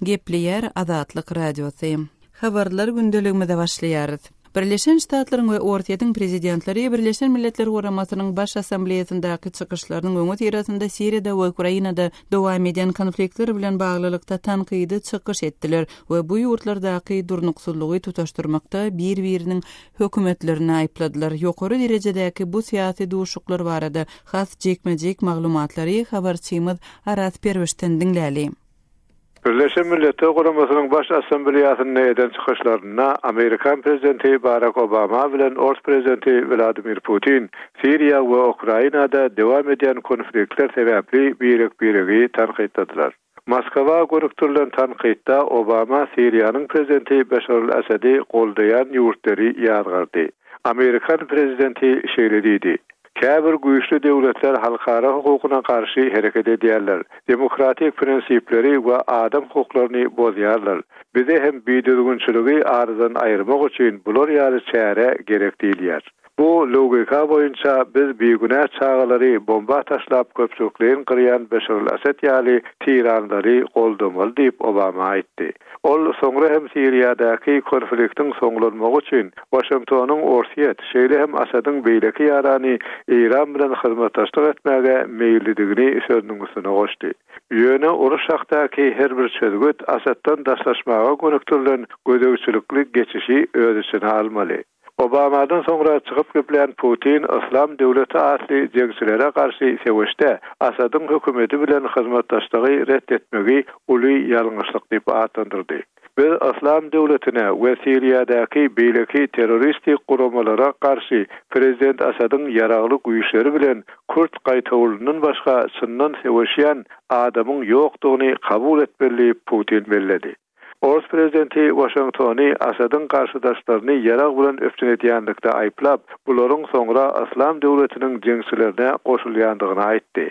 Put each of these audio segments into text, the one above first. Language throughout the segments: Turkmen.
Gepleýär Azatlyk Radiosy. Habarlar gündeligimize başlaýarys. Birleşen Ştatlaryň we Orsýetiň prezidentleri Birleşen Milletler Guramasynyň Baş Assambleýasyndaky çykyşlarynyň öňüsyrasynda Siriýada we Ukrainada dowam edýän konfliktler bilen baglylykda tankydy çykyş etdiler we bu ýurtlardaky durnuksyzlygy tutaşdyrmakda bir-biriniň hökümetlerini aýypladylar. Ýokary derejedäki bu syýasy duşuşyklar barada has jikme-jik maglumatlary habarçymyz Araz Perwişden diňläli. Birleşen Milletler Guramasynyň Baş Assambleýasynda eden çykyşlarynda amerikan prezidenti Barak Obama bilen ors prezidenti Wladimir Putin Siriýa we Ukrainada dowam edýän konfliktler sebäpli birek-biregi tankytladylar. Moskwa gönükdirilen tankytda Obama Siriýanyň prezidenti Beşar al-Assady goldaýan ýurtlary ýazgardy. Amerikan prezidenti şeýle diýdi, Käbir güýçli döwletler halkara hukukyna garşy hereket edýärler, demokratik prinsipleri we adam hukuklaryny bozýarlar. Bize hem bidüzgünçiligi aradan aýyrmak üçin bular ýaly çäre gerek diýilýär. Bu logika boýunça biz bigünä çagalary bomba taşlap köpçülikleýin gyrýan Beşar al-Asad ýaly tiranlary goldamaly diýip Obama aýtdy. Ol soňra hem Siriýadaky konfliktiň soňlanmagy üçin Waşingtonyň Orsýet, şeýle hem Asadyň beýleki ýarany Eýran bilen hyzmatdaşlyk etmäge meýillidigini sözüniň üstüne goşdy. Ýöne uruş hakdaky her bir çözgüt Asaddan daşlaşmaga gönükdirilen gözegçilikli geçişi öz içine almaly. Obamadan soňra çykyp geplän Putin Yslam döwleti atly jeňçilere garşy söweşde Asadyň hökümeti bilen hyzmatdaşlygy ret etmegi uly ýalňyşlyk diýip atlandyrdy. Biz Yslam döwletine we Siriýadaky beýleki terroristik guramalara garşy prezident Asadyň ýaragly güýçleri bilen kürt gaýtawulyndan başga çyndan söweşýän adamyň ýokdugyny kabul etmeli diýip Putin belledi. Ors prezidenti Waşingtony Asadyň garşydaşlaryny ýarag bilen üpjün edýänlikde aýyplap, bularyň soňra Yslam döwletiniň jeňçilerine goşulýandygyny aýtdy.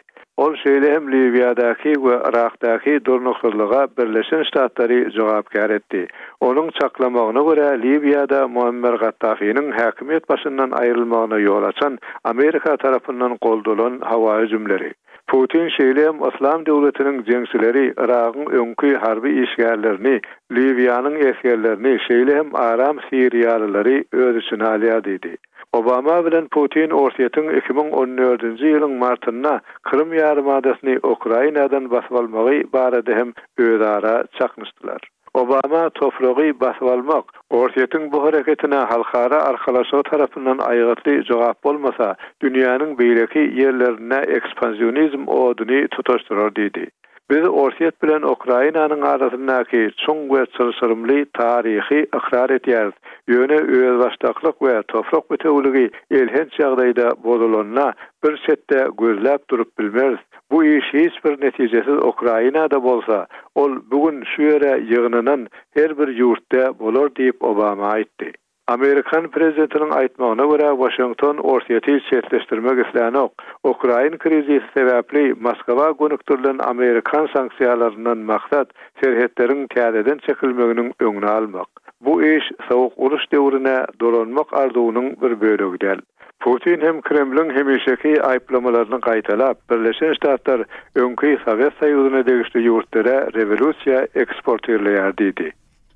Ol şeýle hem Liwiýadaky we Yrakdaky durnuksyzlyga Birleşen Ştatlary jogapkär etdi. Onuň çaklamagyna görä, Liwiýada Muammer Gaddafiniň häkimiýet başyndan aýrylmagyna ýol açan Amerika tarapyndan goldalan howa hüjümleri. Putin şeýle hem Yslam döwletiniň jeňçileri Yragyň öňki harby işgärlerini, Liwiýanyň esgerlerini, şeýle hem aram siriýalylary öz içine alýar diýdi. Obama bilen Putin Orsýetiň 2014-nji ýylyň martynda Krym ýarymadasyny Ukrainadan basyp almagy barada hem özara çaknyşdylar. Obama topragy basyp almak, Orsýetiň bu hereketine halkara arkalaşygy tarapyndan aýgytly jogap bolmasa, dünýäniň beýleki ýerlerinde ekspansionizm oduny tutaşdyrar diýdi. Biz Orsýet bilen Ukrainanyň arasyndaky çuň we çylşyrymly taryhy ykrar edýäris, ýöne özbaşdaklyk we toprak bitewüligi elhenç ýagdaýda bozulanda bir çetde gözläp durup bilmeris, Bu iş hiç bir netijesiz Ukrainada bolsa, ol bu gün şu ýere ýygnanan her bir ýurtda bolar diýip, Obama aýtdy. Amerikan prezidentiniň aýtmagyna görä, Waşington Orsýeti çetleşdirmek islänok. Ukrain krizisi sebäpli Moskwa gönükdirilen amerikan sanksiýalaryndan maksat serhetleriň täzeden çekilmeginiň öňüni almak. Bu iş Sowuk uruş döwrüne dolanmak arzuwynyň bir bölegi däl. Putin hem Kremliň hemişeki aýyplamalaryny gaýtalap, Birleşen Ştatlar öňki Sowet Soýuzyna degişli ýurtlara rewolýusiýa eksportirleýär diýdi.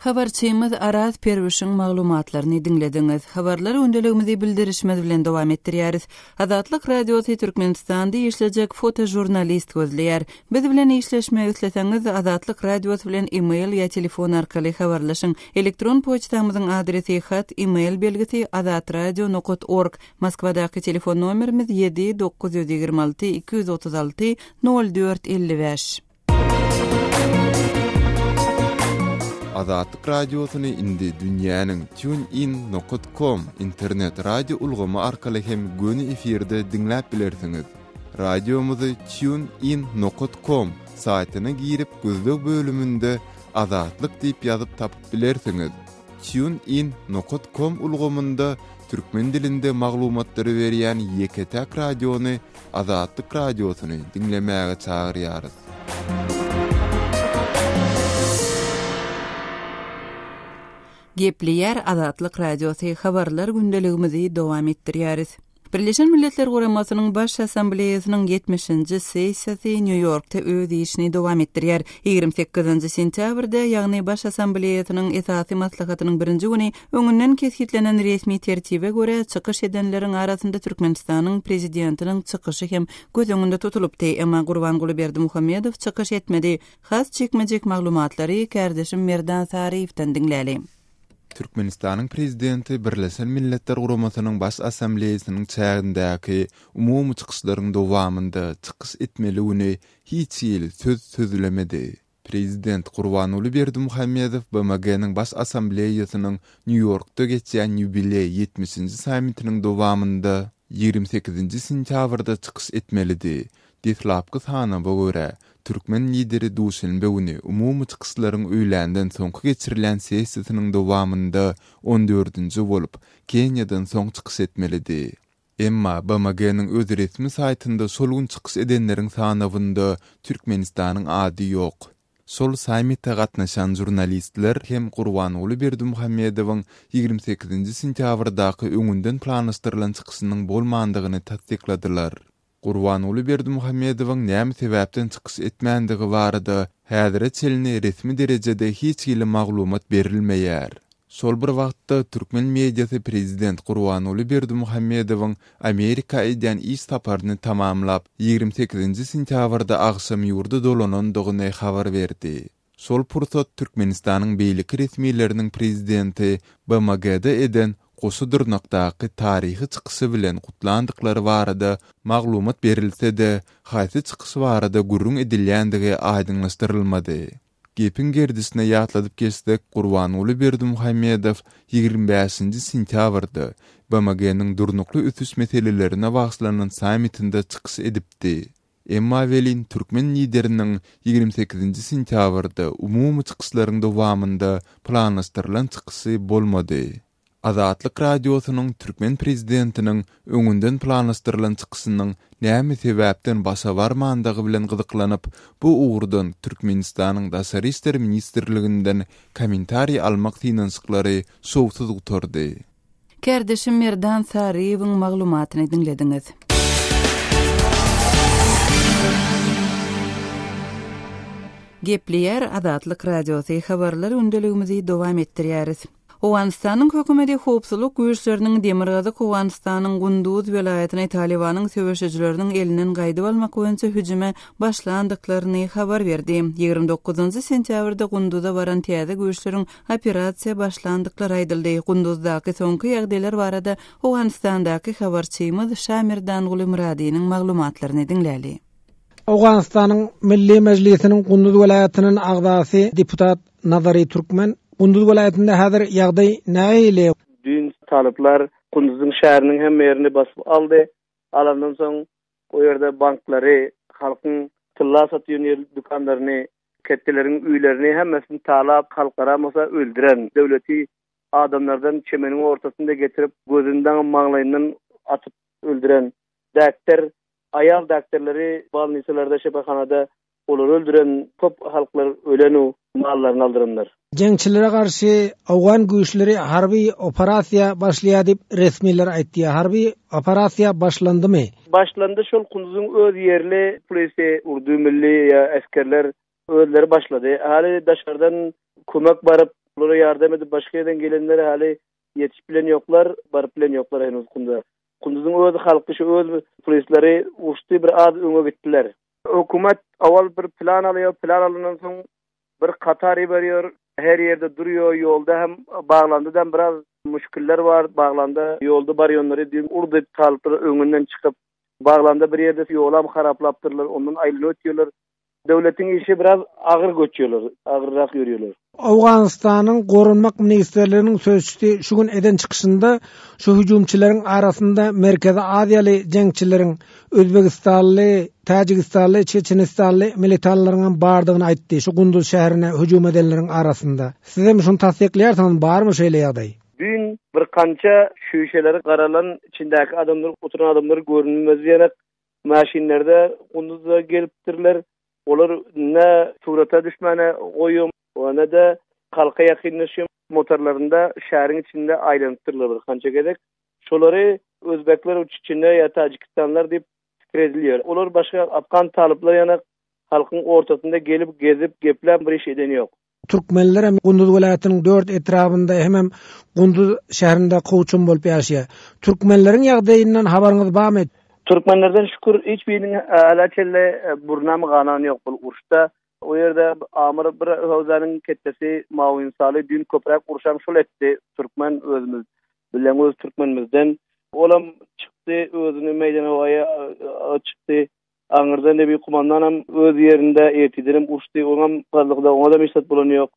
Habarçymyz Araz Perwişiň maglumatlaryny diňlediňiz. Habarlar gündeligimizi bildirişimiz bilen dowam etdirýäris. Azatlyk Radiosy Türkmenistanda işlejek fotožurnalist gözleýär. Biz bilen işleşmek isleseňiz, Azatlyk Radiosy bilen e-mail ýa telefon arkaly habarlaşyň. Elektron poçtamyzyň adresi hat, e-mail belgisi azatradio nokat org, Moskwadaky telefon nomerimiz ýedi 926 236 04 55. Azatlyk Radiosyny indi dünýäniň TuneIn nokat com internet radio ulgamy arkaly hem göni efirde diňläp bilersiňiz. Radiomyzy TuneIn nokat com saýtyna girip gözleg bölüminde Azatlyk diýip ýazyp tapyp bilersiňiz. Tune in nokat kom ulgamynda türkmen dilinde maglumatlary berýän ýeke-täk radiony Azatlyk Radiosyny diňlemäge çagyrýarys. Gepleýär Azatlyk Radiosy, habarlar gündeligimizi dowam etdirýäris. Birleşen Milletler Guramasynyň Baş Assambleýasynyň ýetmişinji sessiýasy Nýu-Ýorkda öz işini dowam etdirýär. 28-nji sentýabrda, ýagny Baş Assambleýasynyň esasy maslahatynyň birinji güni öňünden kesgitlenen resmi tertibe görä, çykyş edenleriň arasynda Türkmenistanyň Prezidentiniň çykyşy hem göz öňünde tutulypdy. Emma Gurbanguly Berdimuhamedow çykyş etmedi. Has jikme-jik maglumatlary kärdeşim Merdan Saryýewden diňläli. Türkmenistanyň Prezidenti Birleşen Milletler Guramasynyň Baş Assambleýasynyň çägindäki umumy çykyşlaryň dowamynda çykyş etmeli güni hiç hili söz sözlemedi. Prezident Gurbanguly Berdimuhamedow BMG-niň Baş Assambleýasynyň Nýu-Ýorkda geçýän ýubileý ýetmişinji sammitiniň dowamynda 28-nji sentýabrda çykyş etmelidi. Deslapky sanawa görä, türkmen Lideri duşenbe güni umumy çykyşlaryň öýländen soňky geçirilýän sessiýasynyň dowamynda on dördünji bolup, Keniýadan soň çykyş etmelidi. Emma BMG-niň öz resmi saýtynda şol gün çykyş edenleriň sanawynda Türkmenistanyň ady ýok. Şol sammite gatnaşan žurnalistler hem Gurbanguly Berdimuhamedowyň 28-nji sentýabrdaky öňünden planlaşdyrylan çykyşynyň bolmandygyny tassykladylar. Gurbanguly Berdimuhamedowyň näme sebäpden çykyş etmändigi barada häzire çenli resmi derejede hiç hili maglumat berilmeýär. Şol bir wagtda, türkmen mediasy prezident Gurbanguly Berdimuhamedowyň Amerika edýän iş saparyny tamamlap, 28-nji sentýabrda agşam ýurda dolanandygyny habar berdi. Şol pursat Türkmenistanyň beýleki resmileriniň prezidenti BMG-de eden goşa dyrnakdaky taryhy çykyşy bilen gutlandyklary barada maglumat berilse-de, haýsy çykyş barada gürrüň edilýändigi aýdyňlaşdyrylmady. Gepiň gerdişine ýatladyp geçsek, Gurbanguly Berdimuhamedow 25-nji sentýabrda BMG-niň durnukly ösüş meselelerine bagyşlanan sammitinde çykyş edipdi. Emma welin türkmen Lideriniň 28-nji sentýabrda umumy çykyşlaryň dowamynda planlaşdyrylan çykyşy bolmady. Azatlyk Radiosynyň türkmen prezidentiniň öňünden planlaşdyrylan çykyşynyň näme sebäpden başa barmandygy bilen gyzyklanyp, bu ugurdan Türkmenistanyň Daşary işler ministrliginden kommentariý almak synanyşyklary şowsuz gutardy. Kärdeşim Merdan Saryýewiň maglumatyny diňlediňiz. Gepleýär Azatlyk Radiosy, habarlar gündeligimizi dowam etdirýäris. Owganystanyň hökümeti howpsuzlyk güýçleriniň demirgazyk Owganystanyň Gunduz welaýatyny Talybanyň söweşijileriniň elinden gaýdyp almak boýunça hüjüme başlandyklaryny habar berdi. 29 sentýabrda Gunduza baran täze güýçleriň operasiýa başlandyklary aýdyldy. Gunduzdaky soňky ýagdaýlar barada Owganystandaky habarçymyz Şamerdanguly Myradynyň maglumatlaryny diňläli. Owganystanyň Milli Mejlisiniň Gunduz welaýatyndan agzasy deputat Nazary Türkmen, Gunduz welaýatynda häzir ýagdaý nähili? Düýn talyplar Kunduzyň şäheriniň hemme ýerini basyp aldy. Alandan soň o ýerde banklary, halkyň tylla satýan ýer dükanlaryny Ketdeleriň öýlerini hemmesini talap, halklaram bolsa öldüren, döwleti adamlardan çemeniň ortasynda getirip, gözüni daňyp maňlaýyndan atyp öldüren, däkter, aýal däkterleri bolnisalarda, şypahanada olary öldüren köp halklar ölen-u, mallaryny aldyranlar. Jeňçilere garşy owgan güýçleri harby operasiýa başlaýar diýip resmiler aýtýar. Harby operasiýa başlandymy? Başlandy şol Kunduzyň öz ýerli polisi urdu milli ýa esgerler özleri başlady. Hali daşardan kömek baryp olara ýardam edip başga ýerden gelenler hali ýetişip bilen ýoklar baryp bilen ýoklar henuz Kunduza. Kunduzyň öz halky şu öz polisleri uruşdy bir az öňe gitdiler. Hökümet owal bir plan alýar plan alandan soň Bir katar iberýär, her ýerde durýar, ýolda hem baglanda-da biraz müşgiller bar, baglanda ýolda barýanlary düýn urdy talyplar öňünden çykyp, baglanda bir ýerde ýolam haraplapdyrlar, ondan aýlanyp ötýärler. Döwletiň işi biraz agyr göçýärler, agyrrak ýörýärler. Owganystanyň Goranmak ministrliginiň sözçüsi şu gün eden çykyşynda şu hüjümçileriň arasynda Merkezi Aziýaly jeňçileriň Özbegistanly, Täjigistanly, Çeçenistanly militanlaryňam bardygyny aýtdy, şu Gunduz şäherine hüjüm edenleriň arasynda. Sizem şuny tassyklaýarsyňyzmy, barmy şeýle ýagdaý? Düýn bir kança şüýşeleri garalan içindäki adamlar oturan adamlar görünmez ýanak maşynlarda Gunduza gelipdirler. Olar ne surata düşmäne goýuň we ne-de halka ýakynlaşýan motorlarynda şäheriň içinde aýlanypdyrlar bir kança gezek. Şolary. Özbekler çeçenler ýa tajikistanlar diýip pikir edilýär. Olar başga afgan talyplar ýanak halkyň ortasynda gelip gezip gepläp bir iş eden ýok. Türkmenler hem Gunduz welaýatynyň dört etrabynda hemem Gunduz şäherinde kowçum bolup ýaşaýar. Türkmenleriň ýagdaýyndan habaryňyz barmy? Türkmenlerden şükür hiç biriniň hälä çenli burnam ganany ýok bul uruşda. O ýerde Amyr bir howzanyň ketdesi Mawin Saly düýn köpräk urşam şol etdi türkmen özümiz bilen öz türkmenimizden. Olam çykdy özüni meýdan howaýa çykdy. Aňyrda Nebi kumandanam öz ýerinde ertirdenem urşdy oňam fazlykda oňadam hiç zat bolany ýok.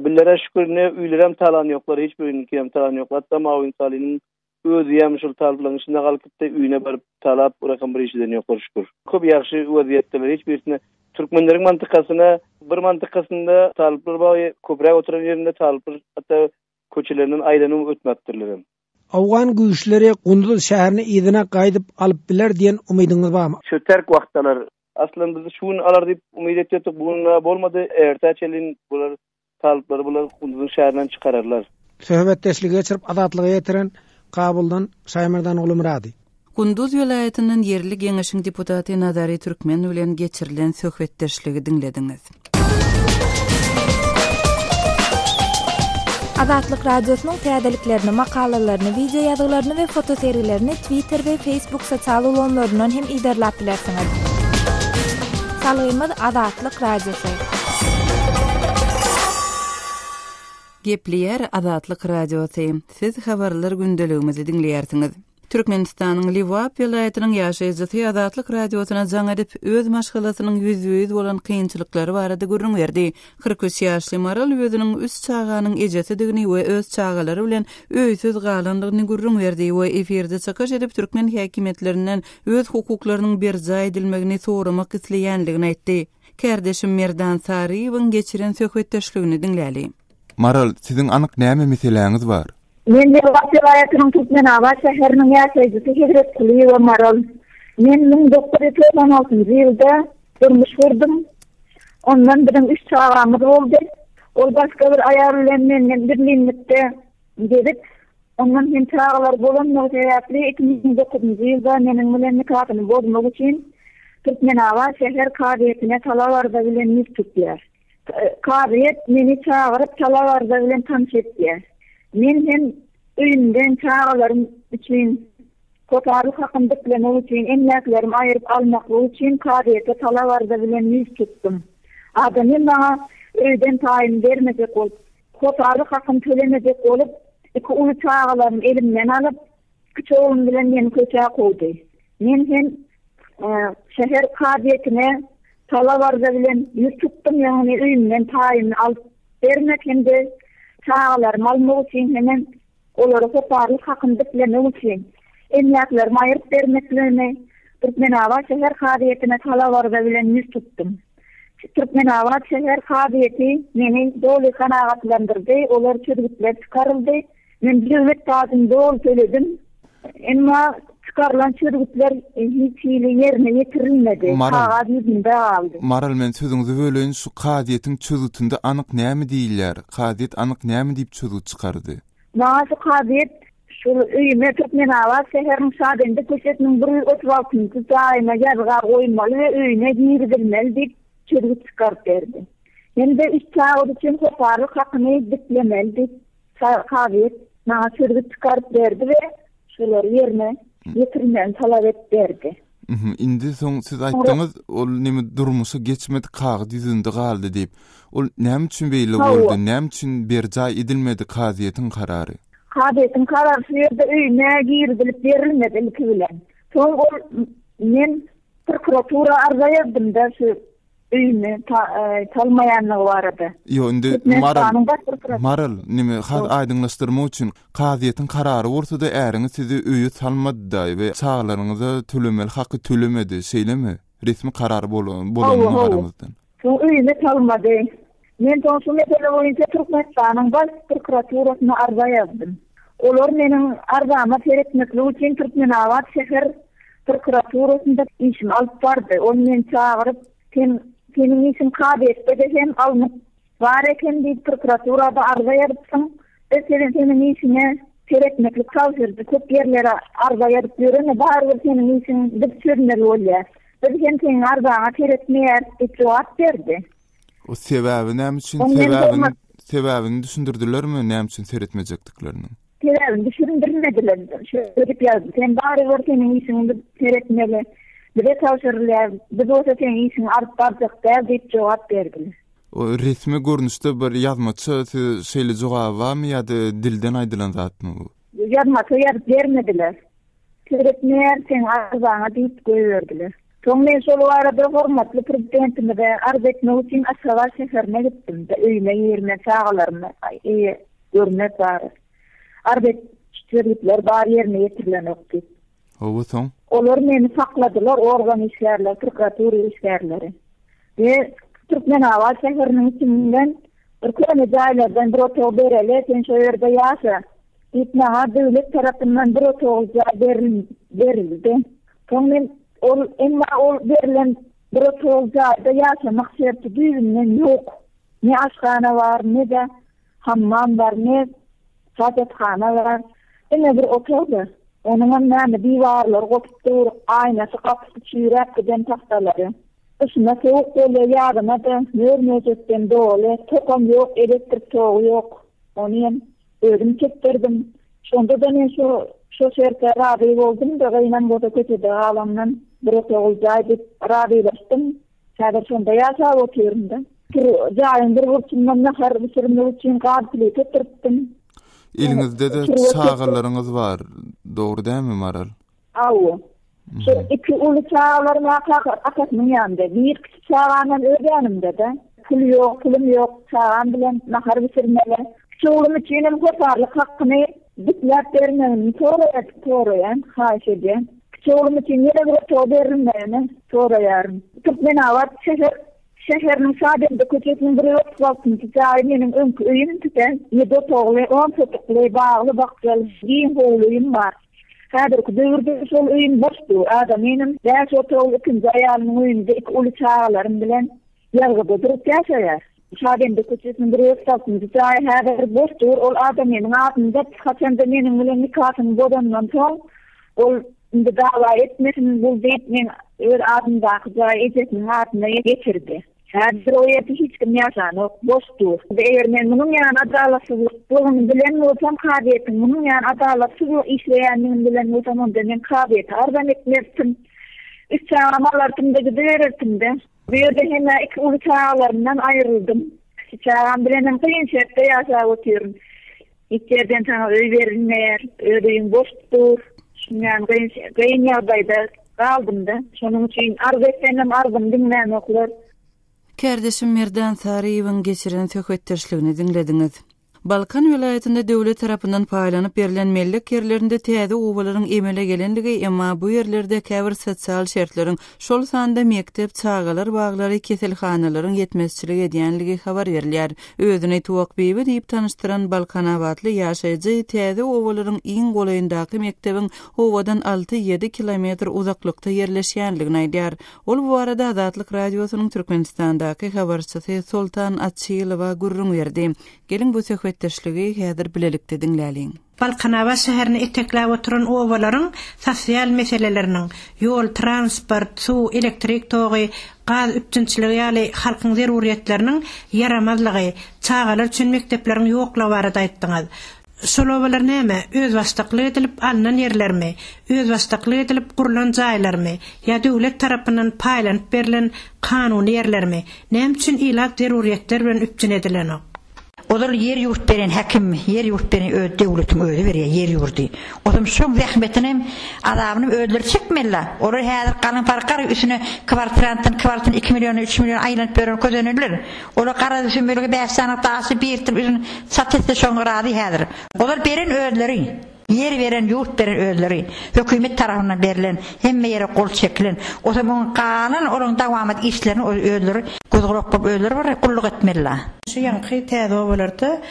Billere şükür ne öýlerem talan ýoklar hiç biriniňkinem talan ýok. Hatda Mawin Salynyň Özüem şol talyplaryň içinde galyp gitdi, öýüne baryp talap, urakam bir iş eden ýoklar şükür. Köp ýagşy wezýetdeler, hiç birisine türkmenleriň mantykasyna bir mantykasynda talyplar bar, köpräk oturan ýerinde talyplar hatda köçelerinden aýlanyp ötmäpdirlerem. Owgan güýçleri Gunduz şäherini yzyna gaýdyp alyp biler diýen umydyňyz barmy? Şu terk wagtdalar. Aslynda biz şu gün alar diýip umyt etýärdik, bu gün bolmady, ertä çenli bular Talyplary bular Kunduzyň şäherinden çykararlar. Söhbetdeşligi geçirip Azatlyga ýetiren Kabuldan Şaýmerdan Gulumyrady. Kunduz welaýatyndan ýerli geňeşiň deputaty Nazary Türkmen bilen geçirilen söhbetdeşligi diňlediňiz. Azatlyk Radiosynyň täzeliklerini, makalalaryny, wideo ýazgylaryny we fotosergilerini Twitter we Facebook sosial ulgamlaryndan hem yzarlap bilersiňiz. Salgymyz Azatlyk Radiosy. Gepleýär Azatlyk Radiosy. Siz habarlar gündeligimizi diňleýärsiňiz. Türkmenistanyň Lebap welaýatynyň ýaşaýjysy Azatlyk Radiosyna jaň edip, öz maşgalasynyň ýüzbe-ýüz bolan kynçylyklary barada gürrüň berdi. 43 ýaşly Maral özüniň üç çaganyň ejesidigini we öz çagalary bilen öýsüz galandygyny gürrüň berdi we efirde çykyş edip, türkmen häkimiýetlerinden öz hukuklarynyň berjaý edilmegini soramak isleýändigini aýtdy. Kärdeşim Merdan Saryýewiň geçiren söhbetdeşligini diňläli. Maral, siziň anyk näme meseläňiz bar? Men Lebap welaýatynyň Türkmenabat şäheriniň ýaşaýjysy Hezretgulyýewa Maral. Men 1996-njy ýylda durmuş gurdum. Ondan biziň üç çagamyz boldy. Ol başga bir aýal bilen menden gizlinlikde gezip, ondan hem çagalary bolanlygy sebäpli 2009-njy ýylda meniň bilen nikasyny bozmak üçin Türkmenabat şäher kazyýetine talap arza bilen ýüz tutýar. Kazyýet meni çagyryp talap arza bilen tanyş etýär. Men hem öýümden çagalarym üçin hossarlyk hakyny diklemek üçin emläklerimi aýyryp almaklyk üçin kazyýete talap arza bilen ýüz tutdum. Adamym maňa öýden paýymy bermejek bolup, hossarlyk hakyny tölemejek bolup, iki uly çagalarymy elimden alyp, Kiçi oglum bilen meni köçä kowdy. Men hem şäher kazyýetine talap arza bilen ýüz tutdum, ýagny öýümden paýymy alyp bermek hem-de çagalarymy almak üçin hemem olara hossarlyk hakyny diklemek üçin emläklerimi aýryp bermekligini Türkmenabat şäher kazyýetine talap arza bilen ýüz tutdum. Türkmenabat şäher kazyýeti meni doly kanagatlandyrdy, olar çözgütler çykaryldy. Men döwlet pajyny doly töledim. Emma çykarylan çözgütler hiç hili ýerine ýetirilmedi. Kagyz ýüzünde galdy. Maral men sözüňizi böleýin şu kazyýetiň çözgütinde anyk näme diýilýär? Kazyýet anyk näme diýip çözgüt çykardy? Maňa şu kazyýet şul öýüme Türkmenabat şäheriniň Şabende köçesiniň 136-njy jaýyna ýazga goýmaly we öýüne girizilmeli diýip çözgüt çykaryp berdi. Hem-de üç çaga üçin hossarlyk hakyny diklemeli diýip Kazyýet maňa çözgüt çykaryp berdi we şolary ýerine ýetirmegimi talap edip berdi. Indi soň siz aýtdyňyz, ol neme durmuşa geçmedi, kagyz ýüzünde galdy diýip. Ol näme üçin beýle boldy? Näme üçin berjaý edilmedi kazyýetiň karary? Kazyýetiň karary şu ýerde öýüme girizilip berilmedi ilki bilen. Soň ol men prokuratura arza ýazdym-da şu öýüni salmaýanlygy barada. Ýok, indi Maral, Maral, neme, has aýdyňlaşdyrmak üçin, kazyýetiň karary bolsa-da, äriňiz sizi öýe salmady-da we çagalaryňyza tölemeli haky tölemedi, şeýlemi? Resmi karar bolanyna garamazdan. Soň öýüne salmady. Men soň şu mesele boýunça Türkmenistanyň Baş prokuraturasyna arza ýazdym. Olar meniň arzama seretmeklik üçin Türkmenabat şäher prokuraturasynda işimi alyp bardy. Ol meni çagyryp, Sen, seniň işiň kazyýetde-de hem alnyp bar eken diýip prokuraturada arza ýazypsyň. Biz seniň işiňe. Seretmeklik tabşyrdy. Köp ýerlere arza ýazyp ýörene barybir seniň işiň biz çözmeli bolýar. Biz hem seniň arzaňa seretmeýäris diýip jogap berdi. O sebäbi näme üçin sebäbini sebäbini düşündirdilermi näme üçin seretmejekdiklerini? Sebäbini düşündirmediler. Şeýdip ýazdy. Sen barybir seniň işiňi biz seretmeli. Bize tabşyrylýar. Biz bolsa seniň işiňi alyp barjak däl diýip jogap berdiler. O resmi görnüşde bir ýazmaça size şeýle jogaby barmy ýa-da dilden aýdylan zatmy bu? Ýazmaça ýazyp bermediler. Seretmeýär seň arzaňa diýip goýberdiler. Soň men şol barada hormatly Prezidentimize arz etmek üçin Aşgabat şäherine gitdim. Öýüme girmek, çagalarymy görmek barada. Arz et, çözgütler bar ýerine ýetirilenok diýip. Hawa soň? Olar meni sakladylar, organ işgärleri, prokuratura işgärleri. We Türkmenabat şäheriniň içinden bir köne jaýlardan bir otag bereli, sen şo ýerde ýaşa diýip maňa döwlet tarapyndan bir otagly jaý berildi. Soň men ol emma ol berlen bir otagly jaýda ýaşamak şerti düýbünden ýok. Ne aşhana bar, ne-de hammam bar, ne hajathana bar. Diňe bir otag-da. Onuňam näme diwarlary gopup dur, aýnasy, gapysy çüýräp giden tagtalary. Gyşyna sowuk bolýar, ýazyna-da mör-möjekden doly, tokam ýok, elektrik togy ýok. Ony hem özüm çekdirdim. Şonda-da men şo şo şerte razy boldum-da, gynam bolsa köçede galandan bir otagly jaý diýip razylaşdym. Häzir şonda ýaşap otyryn-da. Bir jaýyň bir burçundan nahar bişirmek üçin gaz plita oturtdym. Eliňizde-de çagalaryňyz bar, dogry dälmi, Maral? Hawa. Şu iki uly çagalarym kaka atasynyň ýanynda. Bir kiçi çagamam öz ýanymda-da. Pul ýok, pulum ýok, çagam bilen nahar bişirmeli. Kiçi oglum üçinem hossarlyk hakyny dikläp bermegini soraýar, soraýan, haýyş edýän. Kiçi oglum üçin ýene bir otag berilmegini soraýaryn. Türkmenabat şäher şäheriniň Şabende köçesiniň 136-njy jaýy meniň öňki öýümdi-de. Ýedi otagly, on sotykly, bagly-bakjaly, giň howly öýüm bar. Häzirki döwürde şol öýüm boş dur. Adamynym bäş otagly ikinji aýalymyň öýünde iki uly çagalarym bilen ýazgyda durup ýaşaýar. Şabende köçesiniň 136-njy jaýy häzir boş dur. Ol adamynyň adynda haçanda meniň bilen nikasyny bozandan soň ol indi dawa etmesin bul diýip meň öz adymdaky jaýy ejesiniň adyna geçirdi. Häzir o ýerde hiç kim ýaşanok, boş dur. Eger men munuň ýaly adalatsyzlykdygyny bilen bolsam, kazyýetiň munuň ýaly adalatsyz işleýändigini bilen bolsam, onda men kazyýete arzam etmezdim. Üç çagamy alardym-da gidibererdim-de. Bu ýerde hem-ä iki uly çagalarymdan aýryldym. Kiçi çagam bilenem kyn şertde ýaşap otyryn. Hiç ýerden saňa öý berilmeýär, öz öýüň boş dur. Şundan kyn kyn ýagdaýda galdym-da. Şonuň üçin arz etsemem arzymy diňlänoklar. Kärdeşim Merdan Saryýewiň geçiren söhbetdeşligini diňlediňiz. Balkan welaýatynda döwlet tarapyndan paýlanyp berlen mellek ýerlerinde täze obalaryň emele gelenligi, emma bu ýerlerde käbir sosial şertleriň, şol sanda mekdep, çagalar baglary, keselhanalaryň ýetmezçilik edýänligi habar berilýär. Özüni Tuwakbibi diýip tanyşdyran balkanabatly ýaşaýjy täze obalaryň iň golaýyndaky mekdebiň obadan alty-ýedi kilometr uzaklykda ýerleşýändigini aýdýar. Ol bu barada Azatlyk Radiosynyň Türkmenistandaky habarçysy Soltan Açylowa gürrüň berdi. Geliň, bu söhbetdeşligi häzir bilelikde diňläliň. Balkanabat şäherini etekläp oturan obalaryň sosial meseleleriniň, ýol, transport, suw, elektrik togy, gaz üpjünçiligi ýaly halkyň zerurýetleriniň ýaramazlygy, çagalar üçin mekdepleriň ýoklugy barada aýtdyňyz. Şol obalar näme, özbaşdaklyk edilip alnan ýerlermi, özbaşdaklyk edilip gurlan jaýlarmy ýa döwlet tarapyndan paýlanyp berlen kanuny ýerlermi? Näme üçin ilat zerurýetler bilen üpjün edilenok? Ozal ýer-ýurt beren häkim, ýer-ýurt beren öz döwletiň özi berýär ýer-ýurdy. Ozam şoň zähmetinem, azabynam özleri çekmeli-la. Olar häzir galyň farkar üstüne kwartirantdan kwartine iki milliona, üç milliona aýlanyp ýören közeneliler. Olar gara sümmülgi bäş sany daşy birikdirip üstüni çat etse şoňa razy häzir. Ozal beren özleri. Ýer beren, ýurt beren özleri. Hökümet tarapyndan berlen, hemme ýere gol çekilen. Ozam oň galan olaň dowamat işlerini özleri göz-gulak bolup özleri bir gulluk etmeli-la. Şu ýaňky täze obalarda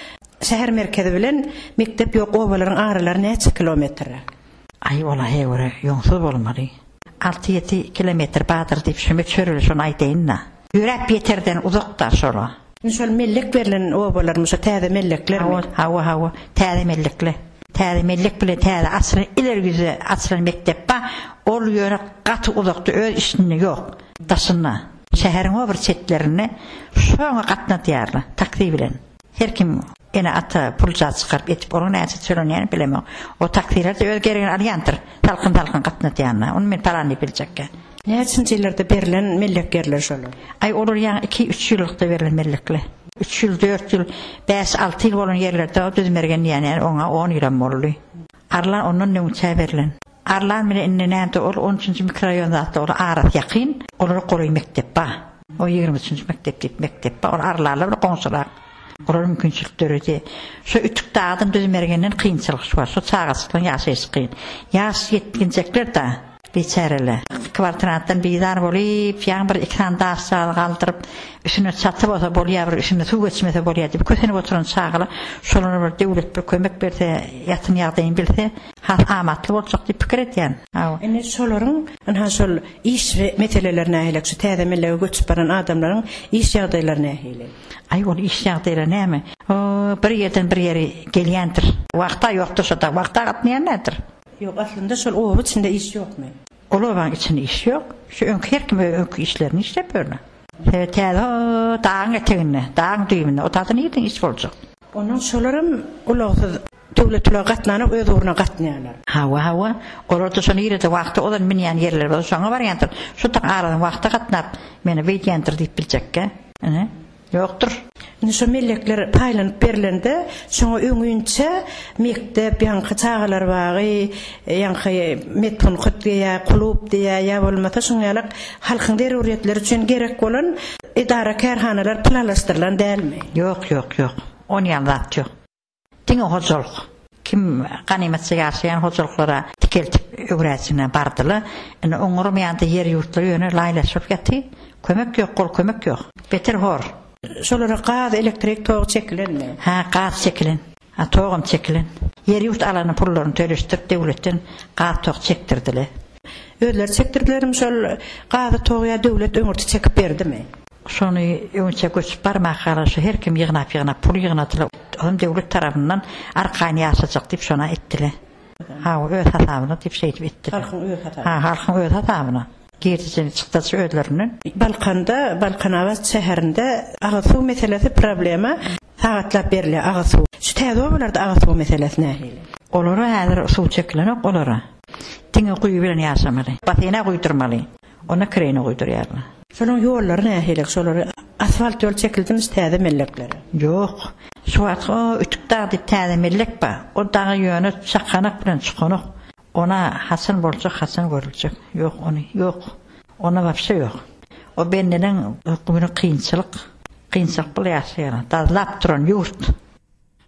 şäher merkezi bilen mekdep ýok obalaryň aralary näçe kilometrräk? Aý ola he görä ýoňsuz bolmaly. Alty-ýedi kilometr bardyr diýip şu möçber bilen şony aýdaýyn-da. Ýöräp ýeterden uzak-da şola. Indi şol mellek berlen obalarmy, şo täze melleklermi? Hawa, hawa, hawa, täze mellekle. Täze mellek bile täze açylan ileri ýüze açylan mekdep bar. Ol ýöne gaty uzakda öz içinde ýok. Daşynda. Şäheriň o bir çetlerinde şoňa gatnadýarlar taksi bilen. Her kim ene-ata pulja çykaryp etip onuň näçe tölenýänini bilemok. O taksiler-de öz geregini alýandyr. Salkyn-salkyn gatnadýanlar. Ony men palan diýip biljekgä. Näçinji ýyllarda berlen mellek ýerler şolar? Aý olar ýaňy iki-üç ýyllykda berlen mellekler. Üç ýyl, dört ýyl, bäş-alty ýyl bolan ýerlerde o Düzmergen diýen ýer oňa on ýylam boldy. Arlan ondan öňçä berlen. Arlan bilen indi näde ol on üçünji mikroraýon zatda ol arasy ýakyn. Olara golaý mekdep bar. O ýigrimi üçünji mekdep diýip mekdep bar. Ol Arlanlar bilen goňşurak. Olar mümkinçilik döredi. Şu Ütük dagdan Düzmergenden kynçylyk şu bar. Şu çagajyklaryň ýaşaýşy kyn. Ýaş ýetginjekler-de. Biçäreler. Kwartirantdan bizar bolup, ýaňy bir iki sany daşjagazy galdyryp, üstüne çaty bolsa bolýar, bir üstüne suw geçmese bolýar diýip kösenip oturan çagalar, şolara bir döwlet bir kömek berse, ýatyn ýagdaýyny bilse, has amatly boljak diýip pikir edýän. Hawa. Indi şolaryň, ynha şol iş meseleleri nähili, şu täze mellege göçüp baran adamlaryň iş ýagdaýlary nähili? Aý, ol iş ýagdaýlary näme? O, bir ýerden bir ýere gelýändir. Wagta ýokdur şo-da, wagta gatnaýan nädir? Ýok, aslynda şol oba içinde iş ýokmy? Ol obaň içinde iş ýok. Şu öňki her kim öz öňki işlerini işläp ýörler. Sebäbi täze o dagyň eteginde, dagyň düýbünde, o taýda nirden iş boljak? Onnoň şolaram ulagsyz, döwlet ulagy gatnanok, öz ugruna gatnaýarlar. Hawa, hawa. Olar-da şo nirede wagty ozal münýän ýerleri bolsa şoňa barýandyr. Şu tak aradan wagty gatnap, meni beýdýändir diýip biljekkä. Ine. Ýokdur. Indi şo mellekler paýlanyp berlende, şoňa öňinçä mekdep, ýaňky çagalar bagy, ýaňky medpunkt diýýä, klub diýýä, ýa bolmasa şuň ýalak halkyň zerurýetleri üçin gerek bolan edara-kärhanalar planlaşdyrylan dälmi? Ýok, ýok, ýok. On ýaly zat ýok. Diňe hojalyk. Kim ganymatça ýaşaýan hojalyklara dikeltip öwräçine bardyla. Indi oňarmaýanda ýer-ýurtlar ýöne laýlaşyp ýaty. Kömek ýok, gol kömek ýok. Beter hor. Şolara gaz, elektrik togy çekilenmi? Hä, gaz çekilen. Ha, togam çekilen. Ýer-ýurt alanyň pullaryny töleşdirip döwletden gaz tok çekdirdile. Özleri çekdirdilermi şol gazy togy ýa döwlet öňürti çekip berdimi? Şony öňçä göçüp barmaka şu her kim ýygnap-ýygnap pul ýygnadylar. Olam döwlet tarapyndan arkaýyn ýaşajak diýip şona etdiler. Hawa, öz hasabyna diýip şeýdip etdiler. Halkyň öz hasabyna. Ha, halkyň öz hasabyna. Girdejini çykdajy özlerinden. Balkanda, Balkanabat şäherinde agyz suw meselesi problema. Sagatlap berilýär agyz suw. Şu täze obalarda agyz suw meselesi nähili? Olara häzir suw çekilenok olara. Diňe guýy bilen ýaşamaly. Basseýne guýdurmaly. Onda kireýine guýdurýarlar. Şolaň ýollary nähili? Şolary asfalt ýol çekildimiş täze melleklere? Ýok. Şu wagt o Ütük dag diýip täze mellek bar. O daga ýöne çakanak bilen çykanok. Ona haçan boljak, haçan görüljek. Ýok ony, ýok. Ona wapşe ýok. O bendeleň güni kynçylyk. Kynçylyk bile ýaşaýarlar. Dazlap duran ýurt.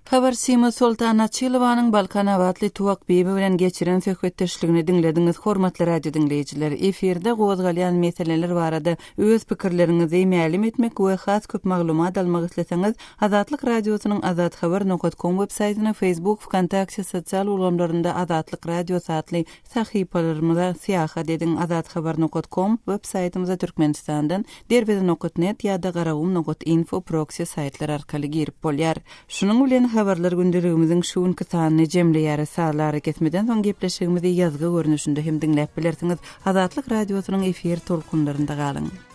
Habarçymyz Soltan Açylowanyň balkanabatly Tuwak Bibi bilen geçiren söhbetdeşligini diňlediňiz. Hormatly radio diňleýjiler, efirde gozgalýan meseleler barada öz pikirleriňizi mälim etmek we has köp maglumat almak isleseňiz, Azatlyk Radiosynyň azathabar nokat kom web saýtyna, Facebook, Wkontakte sosial ulgamlarynda Azatlyk Radiosy atly sahypalarymyza syýahat ediň, azathabar nokat kom web saýtymyza Türkmenistandan Derweze nokat net ýa-da Garagum nokat info proksi saýtlar arkaly girip bolýar. Şunuň bilen Habarlar gündeligimiziň şu günki sanyny jemleýäris. Sazly arakesmeden soň gepleşigimizi ýazgy görnüşinde hem diňläp bilersiňiz. Azatlyk Radiosynyň efir tolkunlarynda galyň.